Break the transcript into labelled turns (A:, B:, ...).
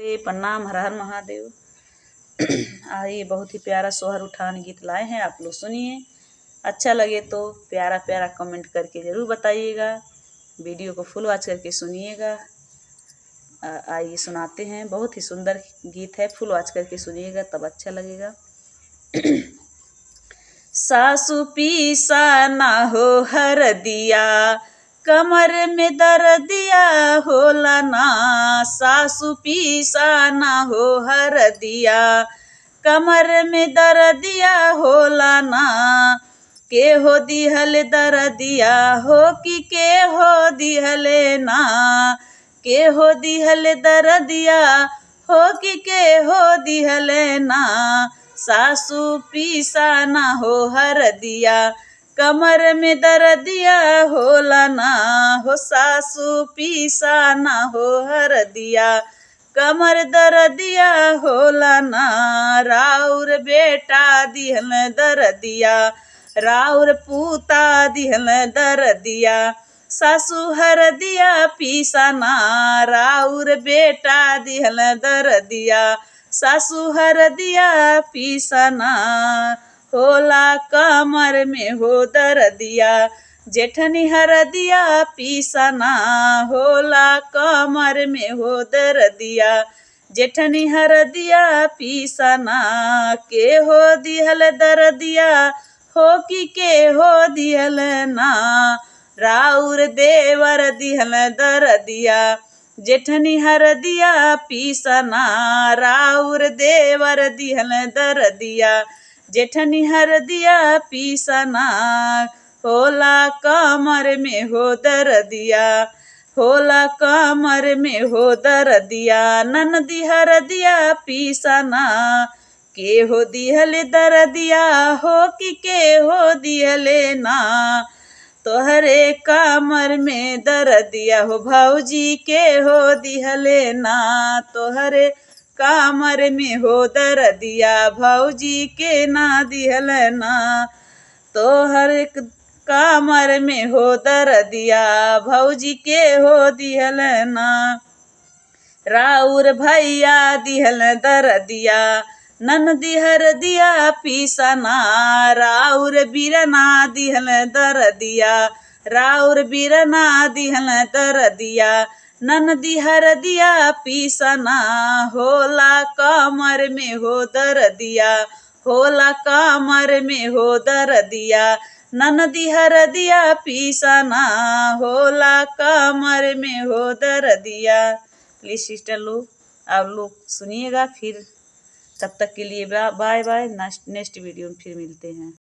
A: ते प्रणाम, हर हर महादेव। आइए, बहुत ही प्यारा सोहर उठान गीत लाए हैं, आप लोग सुनिए। अच्छा लगे तो प्यारा प्यारा कमेंट करके ज़रूर बताइएगा। वीडियो को फुल वॉच करके सुनिएगा। आइए सुनाते हैं, बहुत ही सुंदर गीत है, फुल वॉच करके सुनिएगा तब अच्छा लगेगा। सासू पीसा ना हो हर दिया, कमर में दर्दिया होला ना। सासू पीसा ना हो हर दिया, कमर में दर्दिया होला ना। के हो दिहल दर्दिया हो कि के हो दिहले ना। के हो दिहल दर्दिया हो कि के हो दिहले ना। सासू पीसा ना हो हर दिया, कमर में दर्दिया होला ना। हो सासू पीसा ना हो हर दिया, कमर दर्दिया होला ना। राउर बेटा दिहल दर्दिया, राउर पूता दिहल दर्दिया, सासू हर दिया पीसा ना। राउर बेटा दिहल दर्दिया, सासू हर दिया पीसना। होला कमर में हो दर्दिया, जेठनी हर दिया पीसना। होला कमर में हो दर्दिया, जेठनी हर दिया पीसना। के हो दिहल दर्दिया हो कि के हो दिहल ना। राउर देवर दिहल दर्दिया, जेठनी हर दिया पीसना। राउर देवर दिहल दर्दिया, जेठनी हर दिया पीसना। होला कमर में हो दर्दिया, होला कमर में हो दर्दिया, ननदी हर दिया पीसना। के हो दिहल दर्दिया हो कि के हो दिहले ना। तोहरे कमर में दर्दिया हो भौजी के हो दिहले ना। तोहरे कमर में हो दर्दिया भौजी के ना दिहल ना। तोहर कमर में हो दर्दिया भौजी के हो दिहल ना। राउर भैया दिहल दर्दिया, ननदी हर दिया पीसना। राउर बिरना दिहल दर्दिया, राउर बिरना दिहल दर्दिया, ननदी हर दिया पीसना। होला कमर में हो दर्दिया, होला कमर में हो दर्दिया, ननदी हर दिया पीसना। होला कमर में हो दर्दिया। प्लीज़ सिस्टर लोग, आप लोग सुनिएगा। फिर तब तक के लिए बाय बाय, नेक्स्ट वीडियो में फिर मिलते हैं।